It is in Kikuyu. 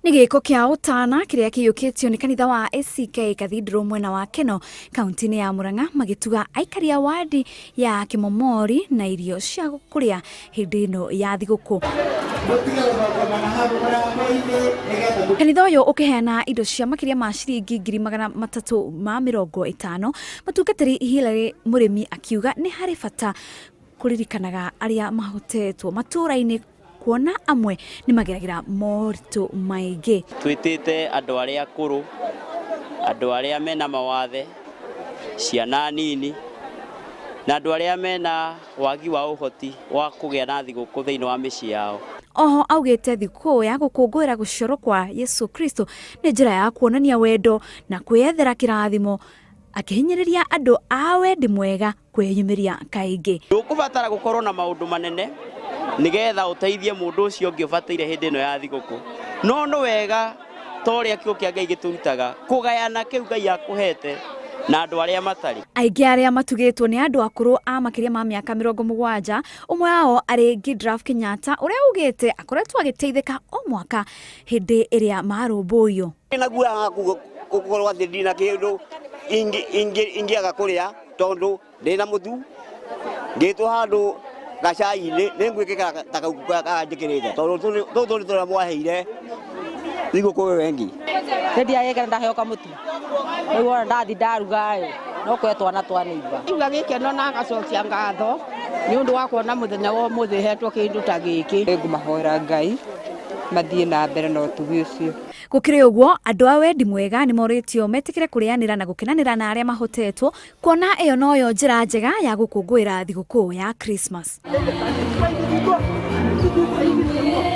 Nĩ gĩko kĩa ũtana kĩrĩa kĩiyũkĩtio nĩ kanitha wa ACK Cathedral mwena wa Keno kaunti-inĩ ya Murang'a magĩtuga aikari a wadi ya Kĩmomori na irio cia kũrĩa hĩndĩ ĩno ya thigũkũ. Kanitha ũyũ ũkĩheana indo cia makĩria ma ciringi 350,000. Mũtungatĩri Hillary Mũrĩmi akiuga nĩ harĩ bata kũririkanaga arĩa mahotetwo matũũra-inĩ kuona amwe nĩ mageragĩra moritũ maingĩ. Twĩtĩte andũ arĩa akũrũ, andũ arĩa mena mawathe, ciana nini, na andũ arĩa mena wagi wa ũhoti wa kũgĩa na thigũkũ thĩinĩ wa mĩciĩ yao. Oho augĩte thigũkũ ya gũkũngũĩra gũciarwo kwa Yesu Kristo nĩ njĩra ya kuonania wendo na kwĩyethera kĩrathimo, akĩhinyĩrĩria andũ a wendi mwega kwĩyumĩria kaingĩ. Ndũkũbatara gũkorwo na maũndũ manene nĩgetha ũteithie mũndũ ũcio ũngĩ ũbataire hĩndĩ ĩno ya thigũkũ. No nĩ wega ta ũrĩa kiugo kĩa Ngai gĩtũrutaga kũgayana kĩu Ngai akũhete na andũ arĩa matarĩ. Aingĩ arĩa matugĩtwo nĩ andũ akũrũ a makĩria ma mĩaka 70, ũmwe wao arĩ Gidraf Kenyatta ũrĩa augĩte akoretwo agĩteithĩka o mwaka hĩndĩ ĩrĩa marũmbũiyo. Ndĩna guoya wa gũkorwo atĩ ndina kĩndũ ingĩaga kũrĩa tondũ ndĩna mũtu ngĩtwo handũ gacai-inĩ nĩ ngwĩkĩka ta kau kanjĩkĩrĩte tondũ tũtũ nĩ tũrĩa mwaheire thigũkũ ĩyo ĩngĩ. Nĩ ndiagĩkena ndaheo kamũtu rĩu wona ndathi ndaruga ĩ no kũhe twana twa neighbour. Igua gĩkeno na ngacokia ngatho nĩ ũndũ wa kuona mũthenya wa ũmũthĩ hetwo kĩndũ ta gĩkĩ. Nĩngũmahoera Ngai mathiĩ na mbere na ũtugi ũcio. Gũkĩrĩ ũguo, andũ a wendi mwega nĩ morĩtio metĩkĩre kũrĩanĩra na gũkenanĩra na arĩa mahotetwo, kuona ĩyo noyo njĩra njega ya gũkũngũĩra thigũkũ ya Krismasi.